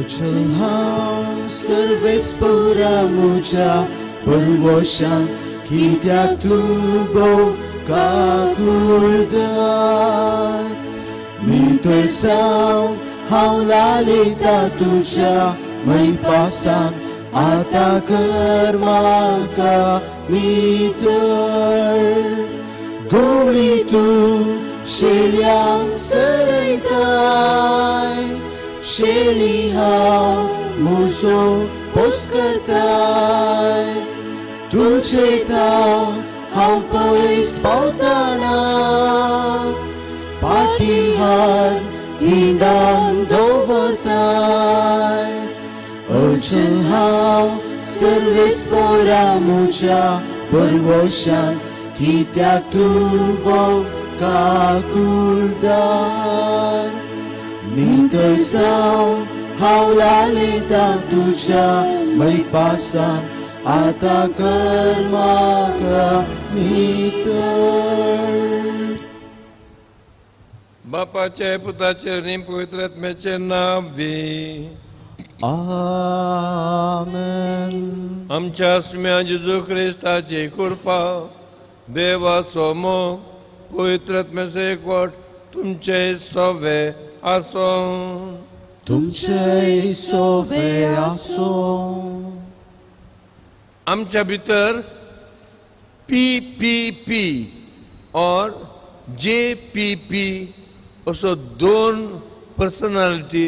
अचल हांव सर्वेस्पोरा म्हज्या परवशान कित्याक तूं भोव काकुळदार नितळसावन हांव लालयता तुज्या मैपासान आतां कर म्हाका नितळ गोळी तूं शेळ्यांक सरयताय शेळी हांव म्हजो पोस करताय तुजे ताव हांव पयस पावतना पाटी हाड इंडान दवरताय अचल हांव सर्वेस्पोरा म्हज्या परवशान कित्याक तूं भोव काकुळदार नितळसावन हांव लालयता तुज्या मैपासान आतां कर म्हाका नितळ. बापाचे पुताचे आनी पवित्र आत्म्याचे नांव वी. आमेन. आमच्या आसम्या जेजू क्रिस्ताची कृपा, देवाचो मोग, पवित्र आत्म्याचो एकवट तुमचे सवे आसूं. तुमचे सवे आसूं. आमच्या भितर पी पी पी और जे पी पी असो दोन पर्सनालिटी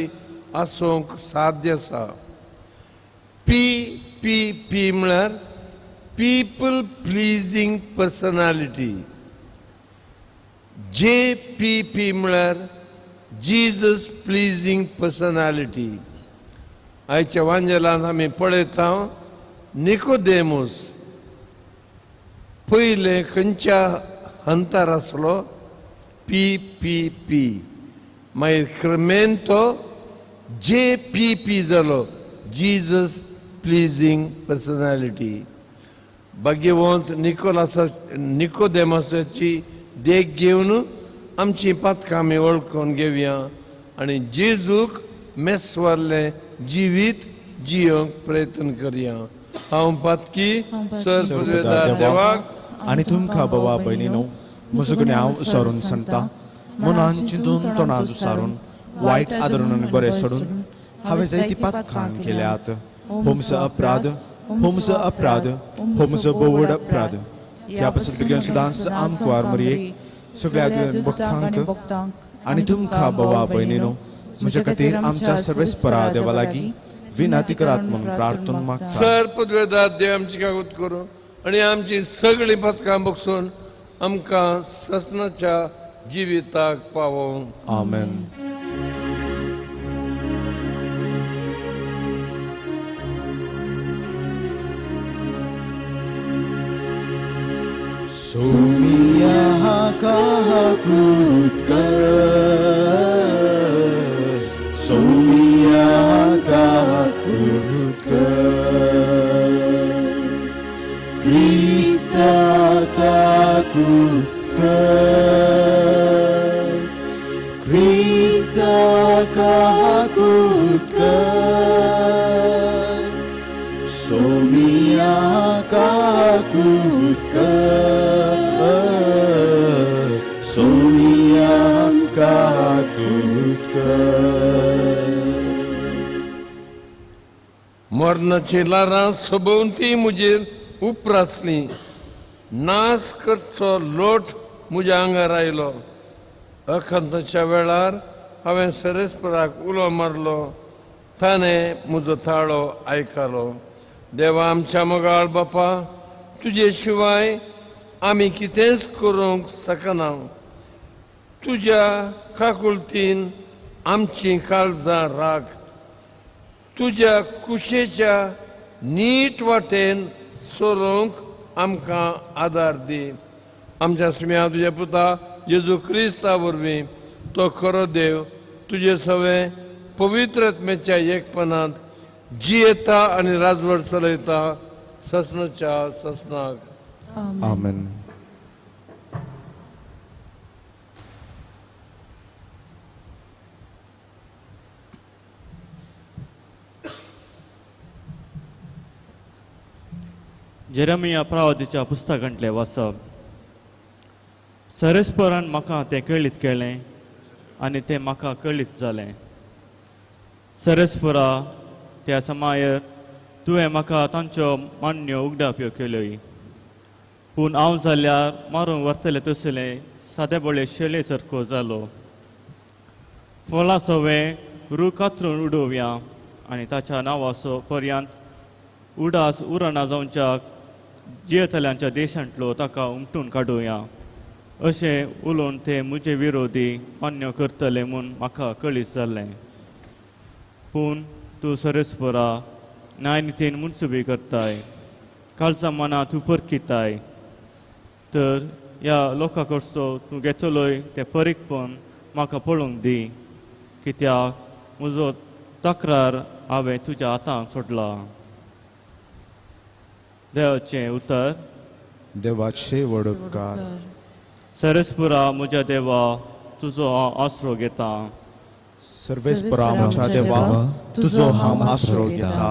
आसूंक साध्य आसा. पी पी पी म्हळ्यार people pleasing personality, J P P म्हळ्यार जीजस प्लिजींग पर्सनालिटी. आयच्या वांजेलान आमी पळयता निकोदेमूस पयले खंयच्या हंतार आसलो? P P P. मागीर क्रमेन तो जे पी पी जालो, जीजस प्लिजींग पर्सनालिटी. भाग्यवंत निकोलासा निकोदेमसाची देख घेवन आमची पातकां आमी वळखून घेवया आनी जेजूक मेस्वारलें जिवीत जियोंक प्रयत्न करया. हांव पातकी सर पदवेदार देवाक आनी तुमकां भावा भयणीनो म्हजो गुन्यांव सारून सांगता, मनान चिंतून तोंडान सारून वायट आदरून आनी बरें सोडून हांवें जायतीं पातकां केल्यात. हो म्हजो अपराध, हो म्हजो अपराध, हो म्हजो भोव अपराध. ह्या पासून बेगीन सदांच आमकां मरयेक सगळ्या भक्तांक आनी तुमकां भावा भयणीनो म्हज्या खातीर आमच्या सर्वेस्परा देवा लागीं विनंती करात म्हणून प्रार्थना मागता. सर पदवेदार देव आमची कागद करूं आनी आमची सगळीं पथकां बगसून आमकां ससनाच्या जिविताक पावोवं. आमेन. सोमिया काकूत कर, सोमिया काकूत कर, क्रिस्ता काकूत कर, क्रिस्ता काकूत कर, सोमिया काकूत कर, सोमिया काकूत कर. मरणाची ल्हारां सोबोवन ती म्हजेर उपरासली, नाश करचो लोट म्हज्या आंगार आयलो. अखंताच्या वेळार हांवें सरेस्पराक उलो मारलो, ताणें म्हजो ताळो आयकलो. देवा आमच्या मोगाळ बापा, तुजे शिवाय आमी कितेंच करूंक शकना. तुज्या काकुळतीन आमची काळजां राख, तुज्या कुशेच्या नीट वाटेन सोरोवंक आमकां आदार दी. आमच्या सुम्या तुज्या पुता जेजू क्रिस्ता वरवीं तो खरो देव तुजे सवे पवित्र आत्म्याच्या एकपणांत जियेता आनी राजवट चलयता ससनाच्या ससनाक. आमेन. जेरमिया प्रावतीच्या पुस्तकांतलें वाचप. सरेस्परान म्हाका तें कळीत केलें आनी तें म्हाका कळीत जालें. सरेस्परा त्या समायर तुवें म्हाका तांच्यो मान्यो उगडाप्यो केल्योय, पूण हांव जाल्यार मारून व्हरतलें तसलें सादे बळे शेले सारको जालो. फळां सवें रूख कातरून उडोवया आनी ताच्या नांवाचो पर्यंत उडास उरना जावच्या जियेतल्यांच्या देशांतलो ताका उमटून काडुया अशें उलोवन ते म्हजे विरोधी मान्य करतले म्हूण म्हाका कळीत जालें. पूण तूं सरेस्परा न्यायनितीन मुनसुबी करताय, काळजा मनां तूं परखिताय, तर ह्या लोकां कडचो तूं घेतलोय तें परीकपण म्हाका पळोवंक दी, कित्याक म्हजो तक्रार हांवें तुज्या हातांत सोडला. देवाचें उतर. देवाचे व्हड उपकार. सरेस्परा म्हज्या देवा, तुजो हांव आसरो घेता. सर्वेस्परा म्हज्या देवा, तुजो हांव आसरो घेता.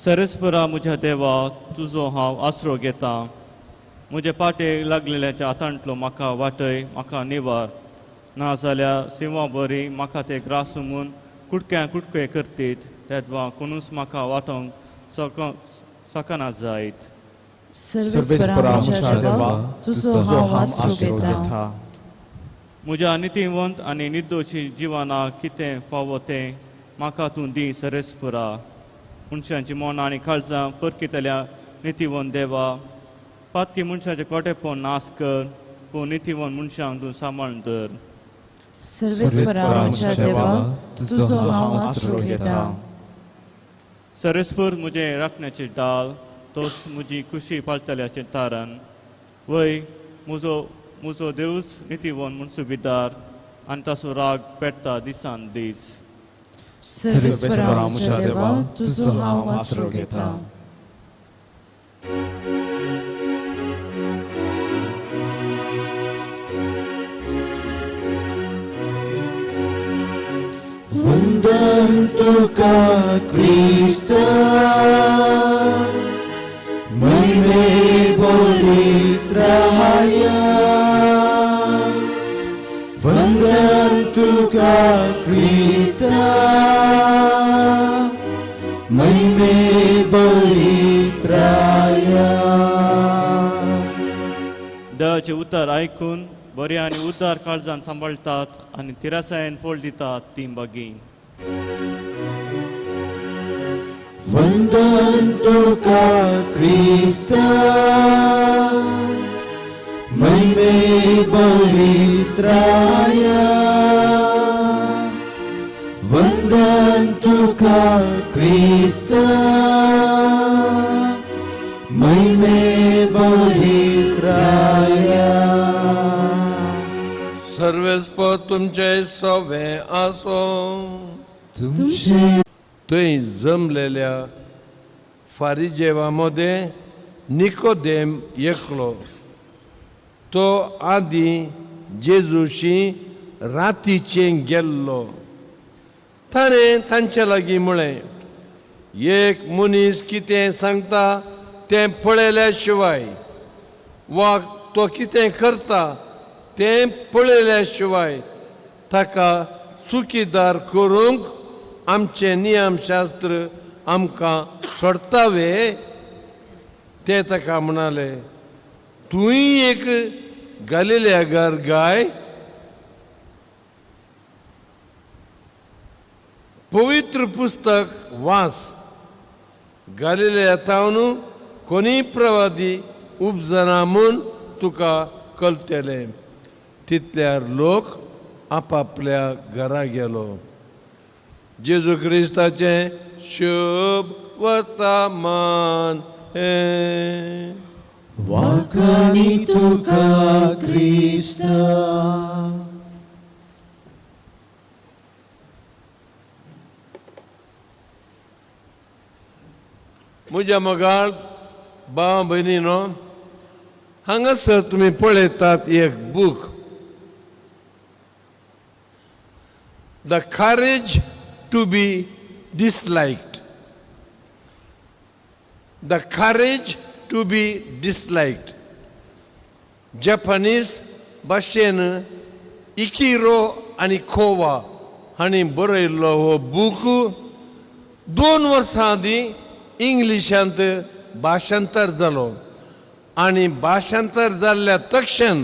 सरेस्परा म्हज्या देवा, तुजो हांव आसरो घेता. म्हजे पाटे लागलेल्याच्या हातांतलो म्हाका वाटय, म्हाका निवार. ना जाल्यार सिंवा बरी म्हाका ते ग्रास म्हूण कुटक्या कुटके करतीत, तेदवा कोणूच म्हाका वाटोवंक शकना जायत. सर्वेस्परा म्हज्या देवा, तुजो हांव आसरो घेता. म्हज्या नितीवंत आनी निर्दोशी जिवनाक कितें फावो तें म्हाका तूं दी सरेस्परा. मनशांची मनां आनी काळजां परखितल्या नितीवंत देवा, पातकी मनशाचें कोटेपण नाश कर, पूण नितीवंत मनशांक तूं सांबाळून धर. सर्वेस्परा म्हज्या देवा, तुजो हांव आसरो घेता. सरेस्पर म्हजें राखण्याची डाल, तोच म्हजी खुशी पाळटल्याचें तारण. वय म्हजो म्हजो देवूच नितीवंत मुनसुबीदार आनी ताचो राग पेटता दिसान दीस. सर्वेस्परा म्हज्या देवा, तुजो हांव आसरो घेता. वंदन तुका क्रिस्ता, महिमे पवित्राय. वंदन तुका क्रिस्ता, महिमे पवित्राय. देवाचें उतर आयकून बरे आनी उद्धार काळजान सांबाळटात आनी तिरासायेन फोल दितात ती बागी. वंदन तुका क्रिस्ता, महिमे पवित्राय. वंदन तुका क्रिस्ता, महिमे पवित्राय. सर्वेस्पर तुमचे सवे आसो. तुमचे थंय जमलेल्या फारिजेवा मदें निकोदेम एकलो. तो आदीं जेजूशी रातीचें गेल्लो. ताणें तांचे लागीं म्हळें, एक मनीस कितें सांगता तें पळयल्या शिवाय वा तो कितें करता तें पळयल्या शिवाय ताका चुकीदार करूंक आमचें नियमशास्त्र आमकां सोडटावे. ते ताका म्हणाले, तूंय एक गालिलेयागार गाय. पवित्र पुस्तक वास. गालिलेया थावन कोणीय प्रवादी उपजना म्हूण तुका कळटलें. तितल्यार लोक आपापल्या घरा गेलो. जेजू क्रिस्ताचें शुभ वर्तमान हें. वाखाणी तुका क्रिस्ता. म्हज्या मोगाळ भाव भयणीनो, हांगासर तुमी पळयतात एक book, the courage to be disliked. The courage to be Disliked. Japanese भाशेन इकिरो आनी खोवा हांणी बरयल्लो हो बूक 2 वर्सां आदीं इंग्लिशांत भाशांतर जालो आनी भाशांतर जाल्ल्या तक्षण,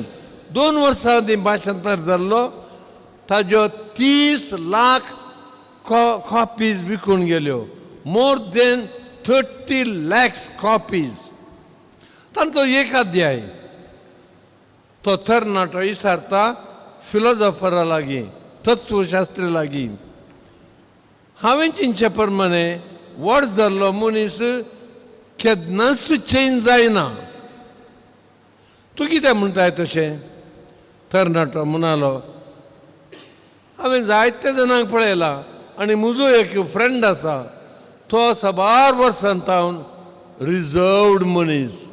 2 वर्सां आदीं भाशांतर जाल्लो, ताज्यो 30 लाख कॉपीज विकून गेल्यो, more than 30 lakhs copies. तांचो एक अध्याय, तो तरणाटो विचारता फिलोजॉफरा लागीं, तत्वशास्त्री लागीं, हांवें चिंतचे प्रमाणे व्हड जाल्लो मनीस केन्नाच चेंज जायना, तूं कितें म्हणटाय तशें? तरणाटो म्हणालो, हांवें जायते जाणांक पळयलां आनी म्हजो एक फ्रेंड आसा, तो साबार वर्सां सावन रिजर्वड मनीस,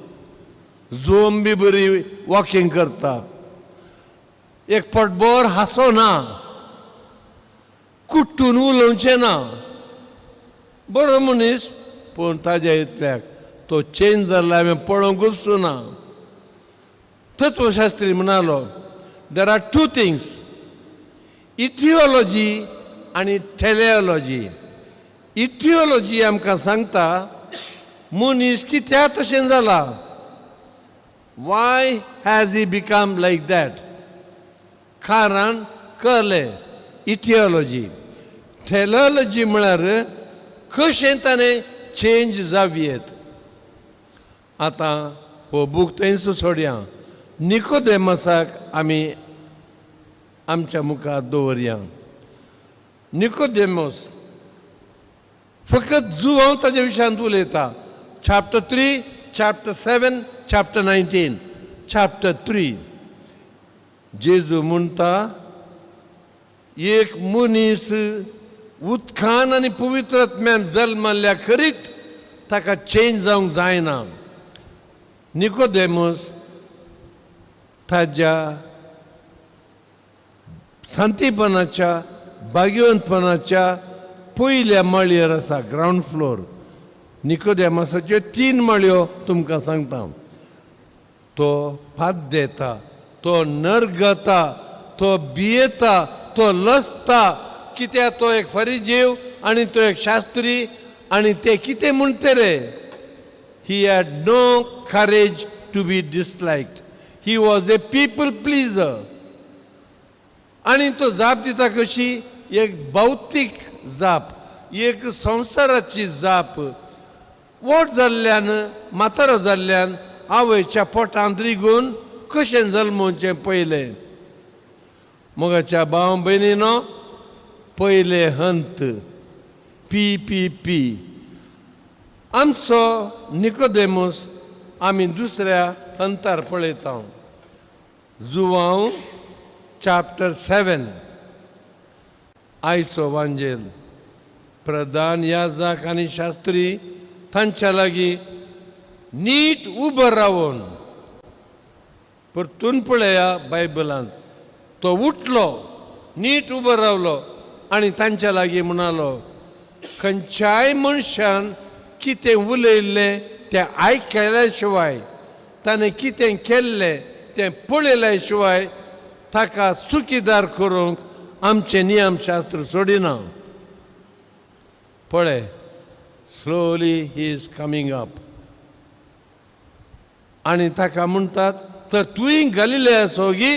जोम बी बरी वॉकिंग करता, एक पोटभर हांसो ना, कुट्टून उलोवचें ना, बरो मनीस, पूण ताज्या इतल्याक तो चेंज जाल्लो हांवें पळोवंकूच ना. तत्वशास्त्री म्हणालो, there are two things, etiology आनी टेलिओलॉजी. इथिओलॉजी आमकां सांगता मनीस कित्याक तशें जाला, why has he become like that, कारण कळ्ळें इथिओलॉजी. टेलिओलॉजी म्हळ्यार कशें ताणें चेंज जावयेत. आतां हो बूक थंयच सोडया, निकोदेमसाक आमी आमच्या मुखार दवरया. निकोदेमस फकत जुवांव ताज्या विशयांत उलयता, chapter 3, chapter 7, chapter 19. Chapter 3, जेजू म्हणटा, एक मनीस उदकान आनी पवित्र आत्म्यान जल्मल्ल्या खरीत ताका चेंज जावंक जायना. निकोदेमस ताज्या शांतीपणाच्या, भाग्यवंतपणाच्या पयल्या माळयेर आसा, ग्रावंड फ्लोर. निकोदेमसाच्यो तीन माळयो तुमकां सांगता. तो पाद्येता, तो नरगता, तो भियेता, तो लजता, कित्याक तो एक फरिजीव आनी तो एक शास्त्री आनी ते कितें म्हणटले. He had no courage to be disliked. He was a people pleaser. आनी तो जाप दिता कशी? एक भौतीक जाप, एक संवसाराची जाप. व्हड जाल्ल्यान, म्हातारो जाल्ल्यान आवयच्या पोटांत रिगून कशें जल्मोवचें पयलें? मोगाच्या भाव भयणीनो, पयलें हंत पी पी पी. आमचो निकोदेमस आमी दुसऱ्या हंतार पळयता, जुवांव चॅप्टर 7. आयचो वांजेल, प्रधान याजक आनी शास्त्री तांच्या लागीं नीट उबो रावन, परतून पळया बायबलांत, तो उठलो, नीट उबो रावलो आनी तांच्या लागीं म्हणालो, खंयच्याय मनशान कितें उलयल्लें तें आयकल्या शिवाय, ताणें कितें केल्लें तें पळयल्या शिवाय ताका चुकीदार करूंक आमचें नियमशास्त्र सोडिना. पळय, slowly he is coming up. आनी ताका म्हणटात, तर तुवें गलिले गी?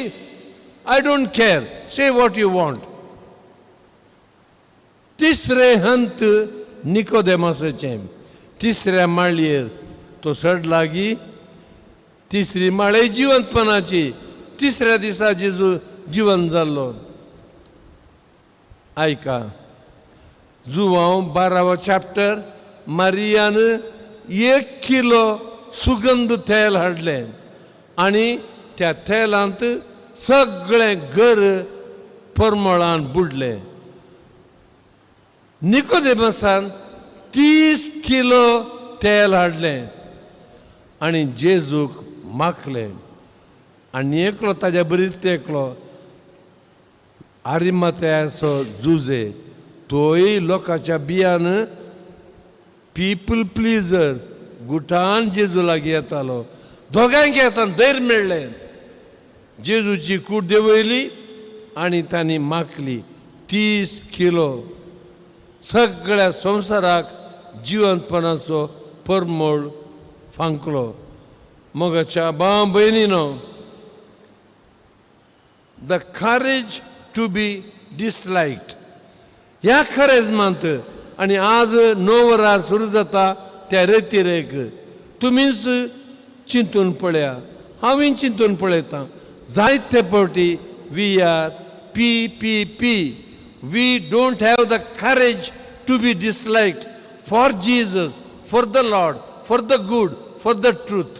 I don't care, say what you want. तिसरें हंत निकोदेमासाचें, तिसऱ्या माळयेर तो चड लागीं. तिसरी माळी जिवंतपणाची. तिसऱ्या दिसा जेजू जिवंत जाल्लो. आयका, जुवांव 12वो चॅप्टर, मारियान 1 किलो सुगंध तेल हाडलें आनी त्या तेलांत सगळें घर परमळान बुडलें. निकोदेमसान 30 किलो तेल हाडलें आनी जेजूक माखलें. आनी एकलो ताज्या बरीच एकलो आरिमातयाचो जुजे, तोय लोकांच्या बियान, पीपल प्लिजर. गुटान जेजू लागीं येतालो. दोगांक आतां धैर्य मेळ्ळें. जेजूची कूड देंवयली आनी तांणी माखली 30 किलो. सगळ्या संवसाराक जिवंतपणाचो परमळ फांकलो. मोगाच्या भाव भयणीनो, the courage to be disliked ह्या खरेजमांत आनी आज 9 वरां सुरू जाता त्या रेतिरेक तुमीच चिंतून पळया, हांवूय चिंतून पळयतां. जायते फावटी we are P P P. We don't have the courage to be disliked for Jesus, for the Lord, for the good, for the truth.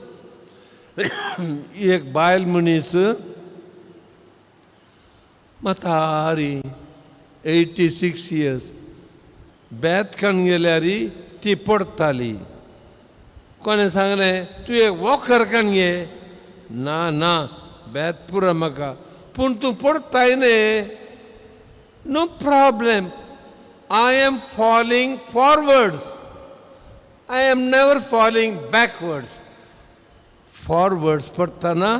एक बायल मनीस म्हातारी 86 इयर्स बेत काडून गेल्यार ती पडटाली. कोणें सांगलें तूं एक वॉकर काडून घे. ना ना, बेत पुरो म्हाका. पूण तूं पडटाय न्ही. No problem, I am falling forwards, I am never falling backwards. Forwards पडटना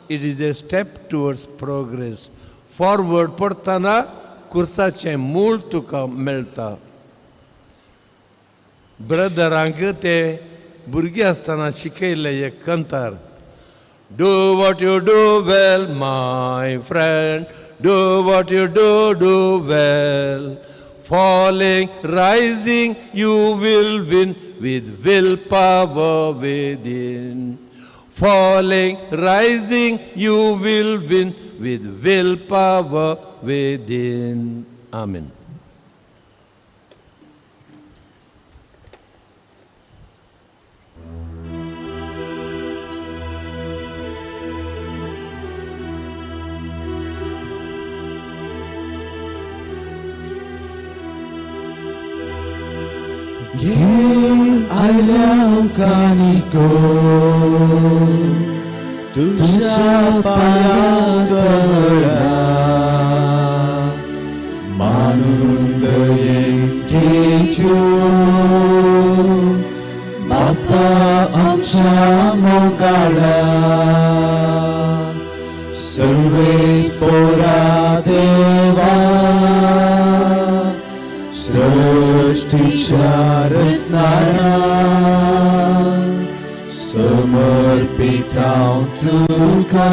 it is a step towards progress. Forward पडटना कुर्साचें मूळ तुका मेळटा. ब्रदरांक ते भुरगीं आसतना शिकयल्लें एक कंतार. Do what you do well my friend, do what you do do well. Falling, rising, you will win with will power within. Falling, rising, you will win with will power within. Amen. घेवन आयल्या कानिको तुझ्या पांया तळा, मानून दयेन घेत्यो बापा आमच्या मोगाळा. सर्वेस पोरा देवा सृष्टीच्या रचणारा, समर्पितांव तुका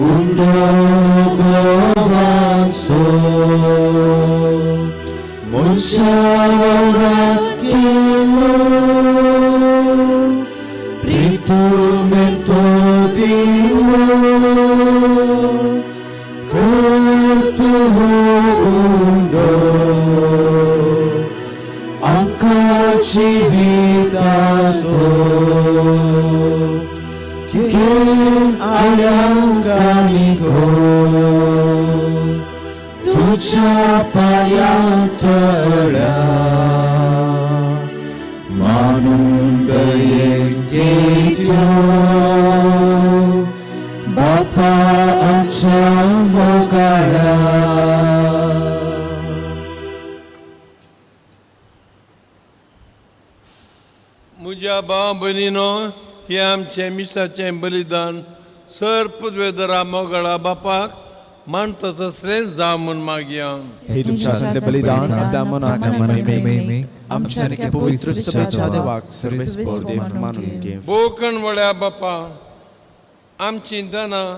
उंडो गोवाचो. मनशावरात केलो प्रितुमें तो दिलो, करतो उंडो आमकां जिविताचो. घेवन आयल्या कानिको तुझ्या पांया तळा, मानून दयेन घेत्यो बापा आमच्या मोगाळा. म्हज्या भाव भयणीनो, हें आमचें मिसाचें बलिदान सर पुदवेदरा मोगळा बापाक मानता तसलें जावं म्हूण मागया. हे तुमच्या हातांतलें बलिदान आपल्या मनाक महिमेक आमच्या आनी पवित्र सभेच्या देवाक सर्वेस्पर देव मानून घे. बोकण वळ्या बापा, आमची दानां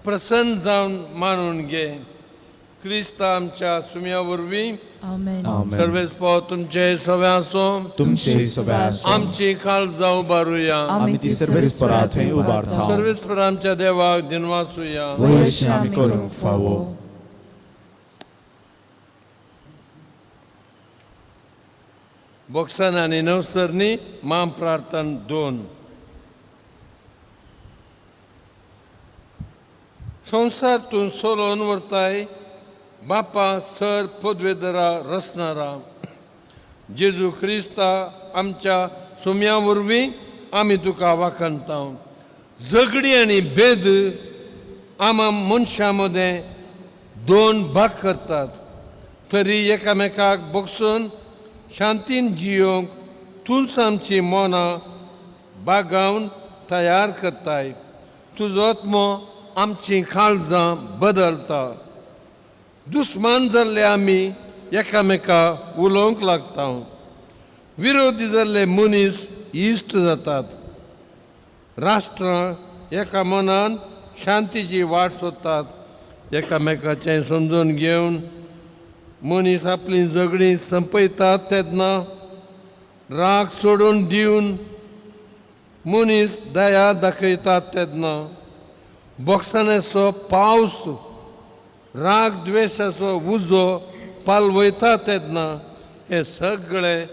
प्रसन्न जावन मानून घे. क्रिस्त आमच्या सुम्या वरवीं. आमेन. सर्वेस्पर तुमचे सवे आसूं, तुमचे सवे आसूं. आमची काळजां उबारुया. आमी ती सर्वेस्परा थंय उबारता. सर्वेस्पर आमच्या देवाक दिनवासुया. वयशी आमी करूंक फावो. बोक्सान आनी नवसरनी माम प्रार्थन 2. संवसार तूं सोलोवन व्हरताय बापा सर पदवेदरा रचणारा जेजू क्रिस्ता आमच्या सुम्या वरवीं आमी तुका वाखाणता. झगडी आनी भेद आमा मनशां मदें 2 भाग करतात, तरी एकामेकाक बगसून शांतीन जियोंक तूंच आमची मनां बागावन तयार करताय. तुजो आत्मो आमची काळजां बदलता. दुस्मान जाल्ले आमी एकामेका उलोवंक लागता. विरोधी जाल्ले मनीस इश्ट जातात. राष्ट्रां एका मनान शांतीची वाट सोदतात. एकामेकाचें समजून घेवन मनीस आपलीं झगडीं संपयतात तेन्ना राग सोडून दिवन मनीस दया दाखयतात तेन्ना बोक्साण्याचो पावस राग द्वेशाचो उजो पालवयता तेन्ना हें सगळें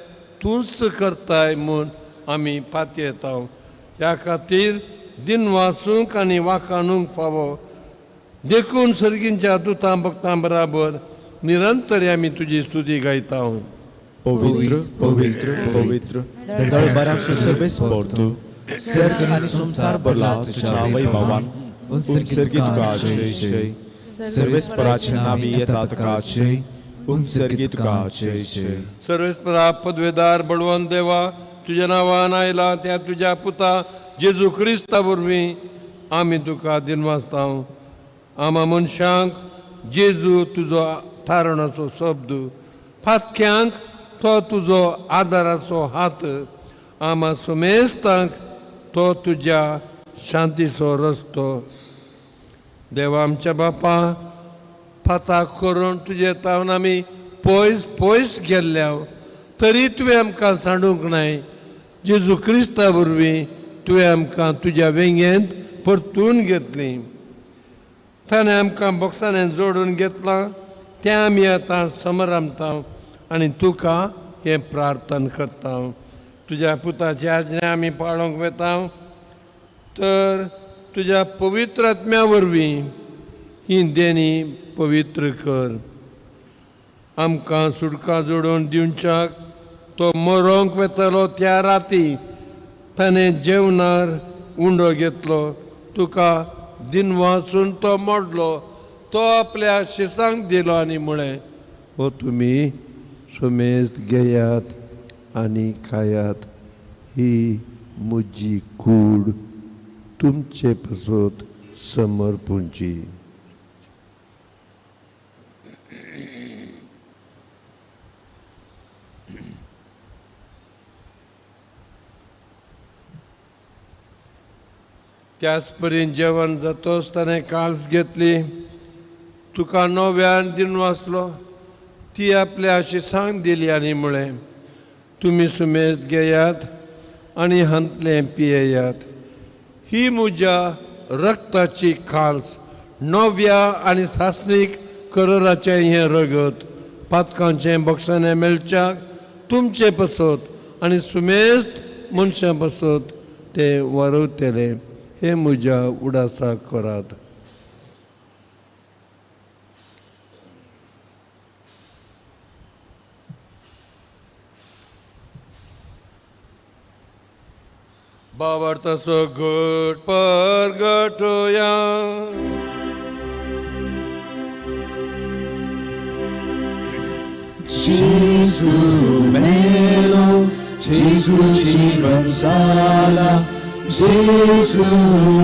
तूंच करताय म्हूण आमी पातयेता. ह्या खातीर दिन वाचूंक आनी वाखाणूंक फावो. देखून सर्गींच्या दुतां भक्तां बराबर निरंतर आमी तुजी स्तुती गायता. पवित्र पवित्र पवित्र दळबराचो सर्वेस्पर तूं, सर्ग आनी संवसार भरला तुज्या वैभवान. उंचर्गी तुका जय जय. सर्वेस्पराचे नांवी येता तुका जय. उंचर्गी तुका जय जय. सर्वेस्परा पदवेदार बळवंत देवा, तुज्या नांवान आयला त्या तुज्या पुता जेजू क्रिस्ता वरवीं आमी तुका दिनवासता. आमा मनशांक जेजू तुजो थारणाचो शब्द, फातक्यांक तो तुजो आदाराचो हात, आमा सुमेस्तांक तो तुज्या शांतीचो रस्तो. देवा आमच्या बापा, फाताक करून तुजे तावन आमी पयस पयस गेल्ल्या तरी तुवें आमकां सांडूंक नाय. जेजू क्रिस्ता वरवीं तुवें आमकां तुज्या वेंगेंत परतून घेतली. ताणें आमकां बोक्सांनी जोडून घेतलां तें आमी आतां समरामता आनी तुका हें प्रार्थना करता. तुज्या पुताची आज्ञा आमी पाळोवंक वेता तर तुज्या पवित्र आत्म्या वरवीं ही देणी पवित्र कर. आमकां सुटका जोडून दिवच्याक तो मरोंक वेतालो त्या राती ताणें जेवणार उंडो घेतलो, तुका दिनवासून तो मोडलो, तो आपल्या शिसांक दिलो आनी म्हळें, हो तुमी सुमेस्त घेयात आनी खायात, ही म्हजी कूड तुमचे पासत समर्पूंची. त्याच परीन जेवण जातोच ताणें काळस घेतली, तुका नव्यान दिनवासलो, ती आपल्या शिसांक दिली आनी म्हळें, तुमी सुमेस्त घेयात आनी हांतलें पियेयात, ही म्हज्या रक्ताची काळस, नव्या आनी सासणीक कराराचें हें रगत पातकांचें बक्षाणें मेळच्याक तुमचे पासत आनी सुमेस्त मनशां पासत तें वारवतलें. हें म्हज्या उडासाक करात. बाबार्थाचो घट परगटोया. जेजू मेलो, जेजू जीवन जाला, जेजू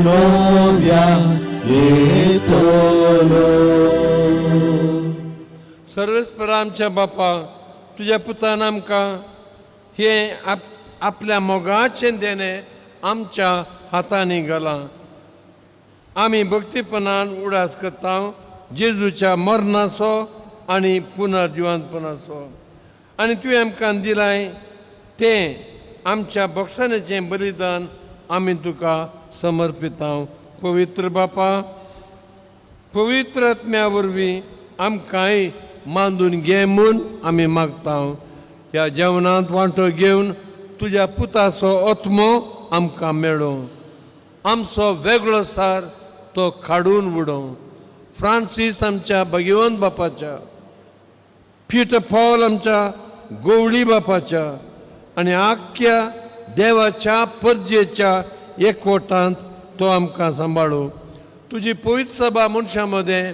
नव्या येतलो. सर्वेस्पर आमच्या बापा, तुज्या पुतान आमकां हें आपल्या मोगाचें देणें आमच्या हातांनी घालां. आमी भक्तीपणान उडास करता जेजूच्या मरणाचो आनी पुनर्जिवंतपणाचो, आनी तुवें आमकां दिलाय तें आमच्या बक्षाण्याचें बलिदान आमी तुका समर्पिता. पवित्र बापा, पवित्र आत्म्या वरवीं आमकांय मांदून घे म्हूण आमी मागता. ह्या जेवणांत वांटो घेवन तुज्या पुताचो आत्मो आमकां मेळो. आमचो वेगळो सार तो काडून उडोवं. फ्रांसीस आमच्या भगवंत बापाच्या, पीटर पॉल आमच्या गोवळी बापाच्या आनी आख्ख्या देवाच्या परजेच्या एकवटांत तो आमकां सांबाळू. तुजी पवित्र सभा मनशां मदें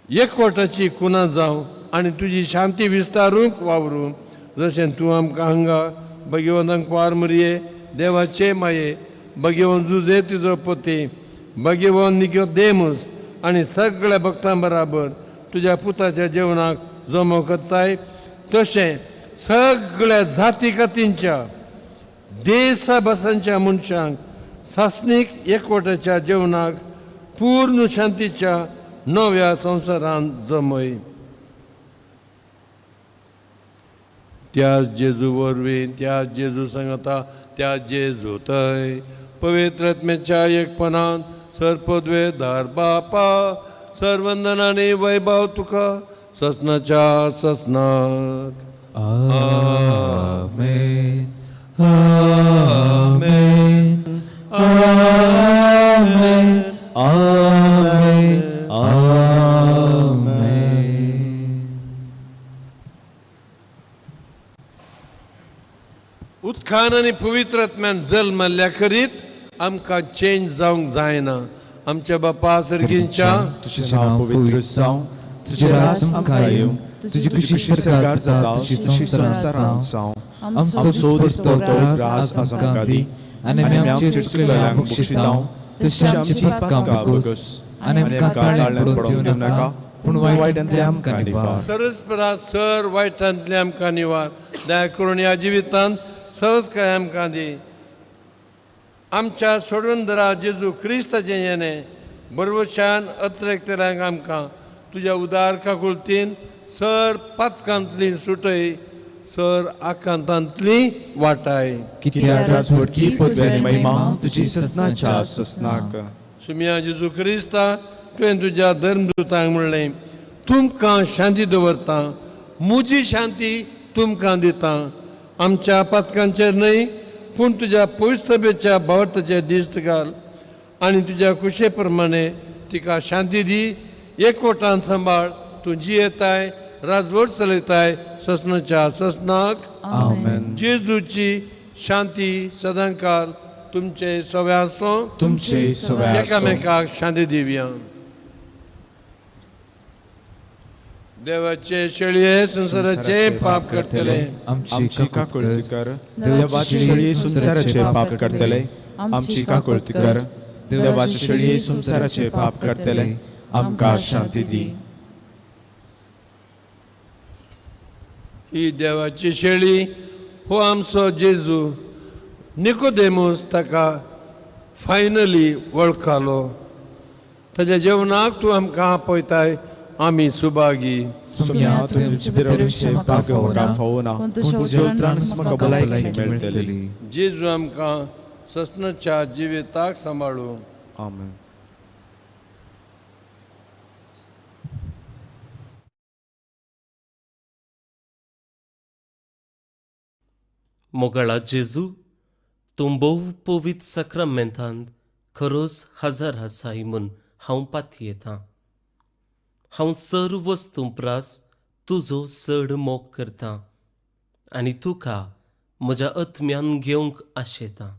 एकवटाची कुना जावं आनी तुजी शांती विस्तारूंक वावरूं. जशें तूं आमकां हांगा भगवंतांक कुवार मरये देवाचे माये भगवंत जुजे तुजो पती भगवंत निकोदेमूस आनी सगळ्या भक्तां बराबर तुज्या पुताच्या जेवणाक जमो करताय तशें सगळ्या जाती कातींच्या देसा भासांच्या मनशांक सासणीक एकवटाच्या जेवणाक पूर्ण शांतीच्या नव्या संवसारांत जमय. त्याच जेजू वरवीं त्याच जेजू सांगता त्याच जेजू थंय पवित्र आत्म्याच्या एकपणान सर्पद्वे धार बापा सर्वंदनाने वैभव तुका ससनाच्या ससनाक. आमेन आमेन आमेन आमेन आमेन. उदकान आनी पवित्र आत्म्यान जल्मल्ल्या करीत आमकां चेंज जावंक जायना. आमच्या बापा सर्गींच्या तुजें नांव पवित्र जावं, तुजें राज आमकां येवं, तुजी खुशी स्वर्गार जाता तशी संवसारांत जावं. आमचो दिसतो ग्रास आज आमकां दी आनी आमी आमचे चुकलेल्यांक बक्षितांव तशें आमची पथकां बगोस आनी आमकां ताळ्यान पडोवंक दिवं नाका पूण वायटांतले आमकां निवार. सरस्परा सर वायटांतले आमकां निवार. दया करून ह्या जिवितांत सहजकाय आमकां दी. आमच्या सोडवणदारा जेजू क्रिस्ताचें येणें बरवशान अत्रेकतल्यांक आमकां तुज्या उदार काकुळतीन सर पातकांतली सुटय सर आकांतांतली वाटाय. कित्याक राजवटकी पदवी आनी महिमा तुजी ससनाच्या ससनाक. सुमिया जेजू क्रिस्ता तुवें तुज्या धर्मदूतांक म्हणलें तुमकां शांती दवरता म्हजी शांती तुमकां दिता. आमच्या पातकांचेर न्हय पूण तुज्या पयसभेच्या भावार्थाचे दिश्ट घाल आनी तुज्या खुशे प्रमाणे तिका शांती दी. एकवटान सांबाळ. तूं जियेताय राजवट चलयताय ससनाच्या ससनाक. आमेन. जेजूची शांती सदांकाल तुमचे सगळे आसूं. तुमचे सगळे आसूं. एकामेकाक शांती दिवया. देवाचे शेळये संवसाराचे पाप करतले आमची काकुळती कर. देवाचे शेळये संवसाराचे पाप करतले आमची काकुळती कर. देवाचे शेळये संवसाराचे पाप करतले आमकां शांती दी. ही देवाची शेळी हो आमचो जेजू. निकोदेमूस ताका फायनली वळखालो. ताज्या जेवणाक तूं आमकां आपयताय आमी सुभागी. सुम्या तुवें भितर म्हाका फावना पूण तुज्या उतरान म्हाका भलायकी मेळटली. जेजू आमकां ससनाच्या जिविताक सांबाळू. आमेन. मोगाळा जेजू, तूं भोव पवित्र साक्रामेंतांत खरोच हजर आसाय म्हूण हांव पातयेतां. हांव सर्व वस्तूं प्रास तुजो चड मोग करतां आनी तुका म्हज्या आत्म्यान घेवंक आशेतां.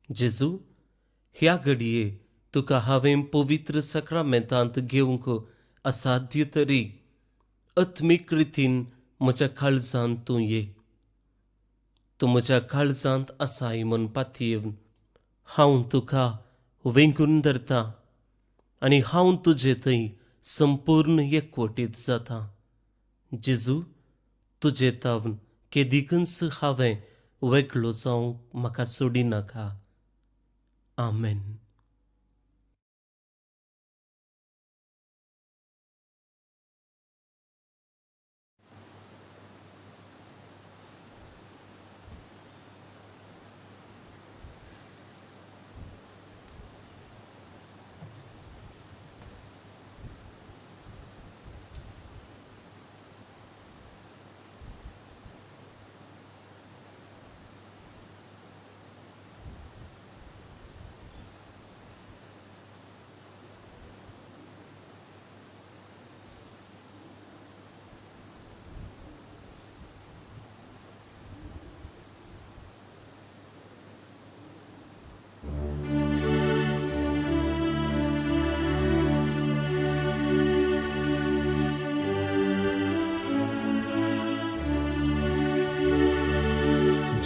जेजू, ह्या घडये तुका हांवें पवित्र साक्रामेंतांत घेवंक असाध्य तरी आत्मीक रितीन म्हज्या काळजांत तूं ये. तूं म्हज्या काळजांत आसाय म्हूण पातयेवन हांव तुका वेंगून धरतां आनी हांव तुजे थंय संपूर्ण एकवटीत जाता. जेजू, तुजे तावन केदिकूच हांवें वेगळो जावंक म्हाका सोडिनाका. आमेन.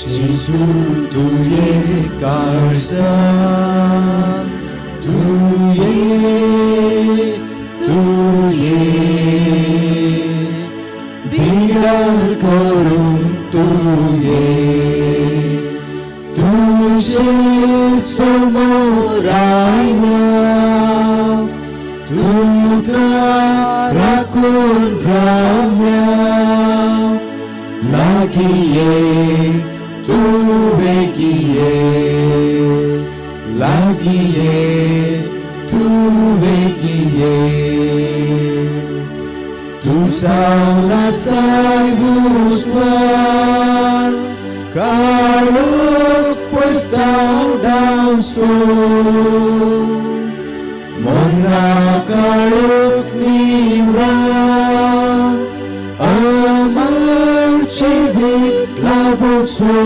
जेजू तुये काळजांत तुये तुये बिगार करूंक तुये तुजे समोर आयल्या तुका राखून रावल्या लागीं ये तूं बेगीं ये लागीं ये तूं बेगीं ये तूं जावन आसाय उजवाड काळोख पयस धांवडावचो मना काळोख निवळावन अमर जिवीत लाभोवचो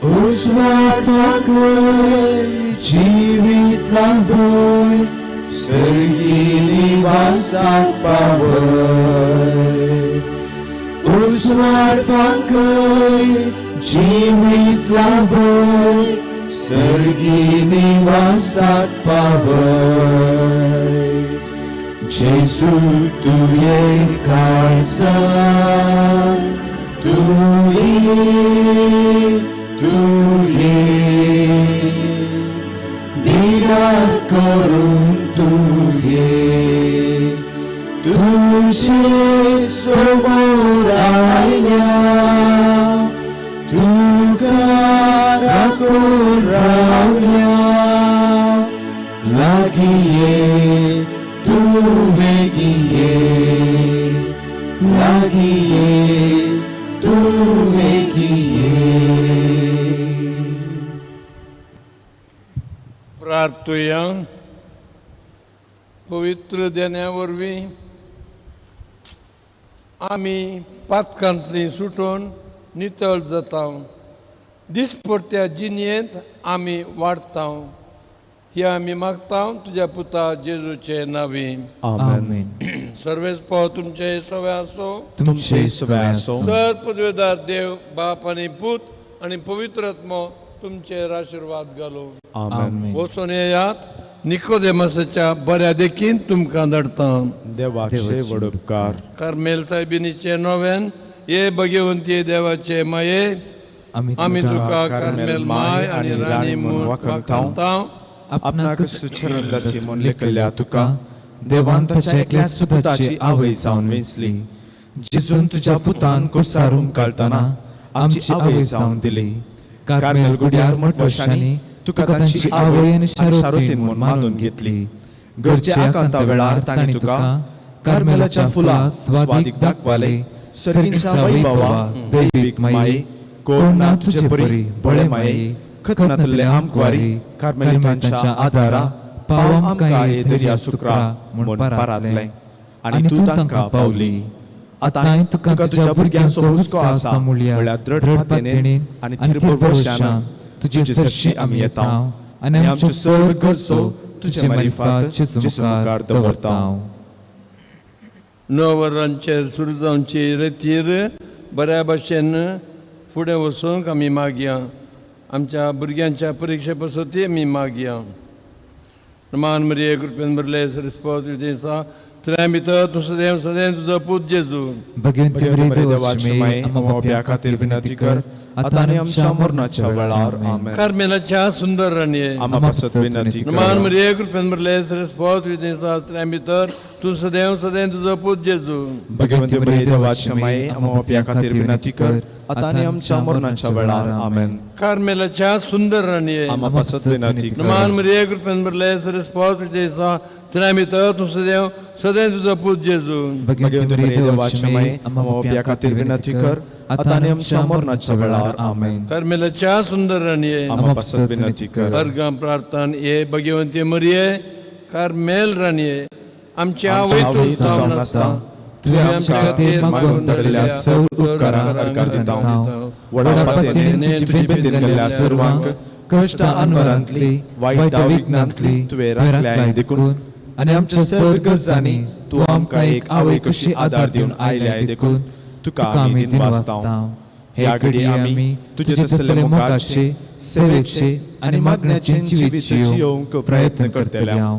उजवाड फांकय जिवीत लाभय सर्गी निवासाक पावय उजवाड फांकय जिवीत लाभय सर्गी निवासाक पावय जेजू तुये काळजांत तुये तुये बिगार करूंक तुये तुजे समोर आयल्या तुका राखून रावल्या लागीं ये तूं बेगीं ये लागीं ये तूं बेगीं ये. प्रार्थुया. पवित्र देण्या वरवीं आमी पातकांतली सुटून नितळ जाता. दिसपडत्या जिणेंत आमी वाडटा. हे आमी मागता तुज्या पुता जेजूचे नांवी. आमेन. सर्वेस पाव तुमचे सवे आसो. तुमचे सवे आसो. सर पदवेदार देव बाप आनी पूत आनी पवित्र आत्मो तुमचेर आशिर्वाद घालूं. आमेन. वचून येयात. निकोदेमसाच्या बऱ्या देखीन तुमकां धाडटा. देवाचे व्हड उपकार. कार्मेल सायबिनीचे नोवेन ये भगवंती देवाचे माये आमी तुका कार्मेल माय आनी राणी म्हूण वाखाणता. आपणाक सुचरंदासी म्हूण लेखल्या तुका देवान ताच्या एकल्याच पुताची आवय जावन वेंचली. जेजून तुज्या पुतान कुर्सार काडटना आमची आवय जावन दिली. कार्मेल गुड्यार मठवशांनी तुका तांची आवय आनी शारोतीन म्हूण मानून घेतली. गरजे आकांता वेळार तांणी तुका कार्मेलाच्या फुलां स्वादीक दाखवाले. सर्गीच्या वैभवा दैवीक माये कोण ना तुजे परी बळे माये खतनातले आमकवारी कार्मेलितांच्या आदारा पाव आमकां हे दर्या सुक्रा म्हूण परातलें आनी तूं तांकां पावली. आतां तुका तुज्या भुरग्यांचो हुस्को आसा म्हळ्यार दृढ पातयेन आनी थीर भरवशान तुजे सरशी आमी येता आनी आमच्यो सर गरजो तुजे मारिफात जेजू मुखार दवरता. 9 वरांचेर सुरू जावची रेतीर बऱ्या भाशेन फुडें वचूंक आमी मागया. आमच्या भुरग्यांच्या परिक्षे पासत आमी मागया. मान मरिये कृपेन भरले सरस्पत दिसा स्त्रियां भितर तूं सदैव सदैव तुजो पूत जेजू. भगवंती मरिये देवाची माये आम्हा पाप्या खातीर विनंती कर आतां आनी आमच्या मरणाच्या वेळार. आमेन. कार्मेलाच्या सुंदर राणये आम्हा पासत विनंती कर. मान मरिये कृपेन भरले सरस्पत दिसा स्त्रियां भितर तूं सदैव सदैव तुजो पूत जेजू. भगवंती मरिये देवाची माये आम्हा पाप्या खातीर विनंती कर आतां आनी आमच्या मरणाच्या वेळार. आमेन. कार्मेलाच्या सुंदर राणये आम्हा पासत विनंती कर. मान मरिये कृपेन भरले सरस्पत दिसा स्त्रियां भितर तूं सदैव सदैव तुजो पूत जेजू. भगवंती मरिये देवाची माये आम्हा पाप्या खातीर विनंती कर आतां आनी आमच्या मरणाच्या वेळार. आमेन. कार्मेलाच्या सुंदर राणये आम्हा पासत विनंती कर. अर्घां प्रार्थन ये भगवंती मरिये कार्मेल राणये आमची आवय तूं जावन आसता तुवें आमच्या खातीर मागून धाडिल्ल्या सौर उपकारांक अर्घां दिता. व्हडा पातयेन तुजी बेतीन गेल्ल्या सर्वांक कश्ट अनवरांतली वायट विघ्नांतली तुवें राखल्याय देखून आनी आमच्या सर्व गरजांनी तूं आमकां एक आवय कशी आदार दिवन आयल्याय देखून तुका आमी दिनवासता. ह्या घडये आमी तुजे तसले मोगाचे, सेवेचे आनी मागण्याचे जिवीत जियोवंक प्रयत्न करतले हांव.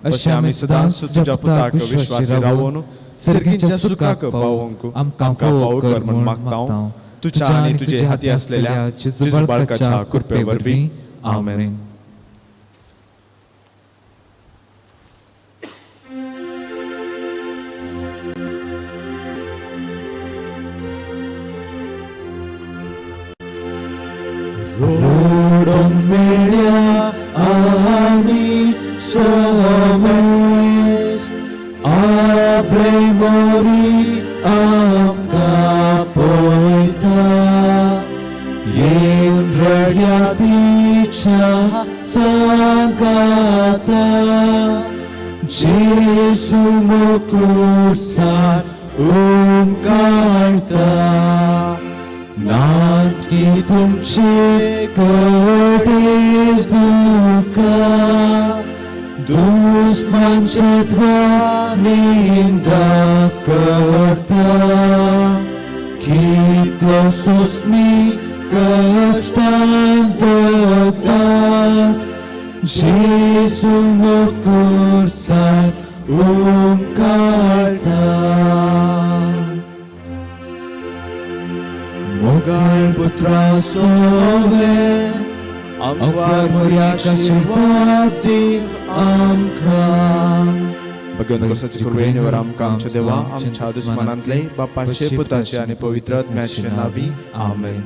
अशें आमी सदांच तुज्या पुताक विश्वासी रावून सर्गीच्या सुखाक पावोवंक आमकां फावो कर म्हूण मागता, तुज्या आनी तुजे हाती आसलेल्या जेजू बाळकाच्या कृपे वरवीं. आमेन. रोडोन मेळ्या आनी सोमेस्त आपले मोरी आमकां पळयता, येवन रड्या तिच्या सांगाता, जेजू मुकुरसार उमकाळता. नात की तुमचे कडे दुखा, दुस्मानचे निंदा करता, कितलो सोसनी कश्टान दतात, जेजू मुकुरसार उमकाळता. मोगाळ पुत्रा सोवे आमकां मोर्या आशीर्वाद दीव आमकां. भगवंत वर्साचे कृपेन आमकां आमच्या देवा आमच्या दुस्मनांतले बापाचे, पुताचे आनी पवित्र आत्म्याचे नावी. आमेन.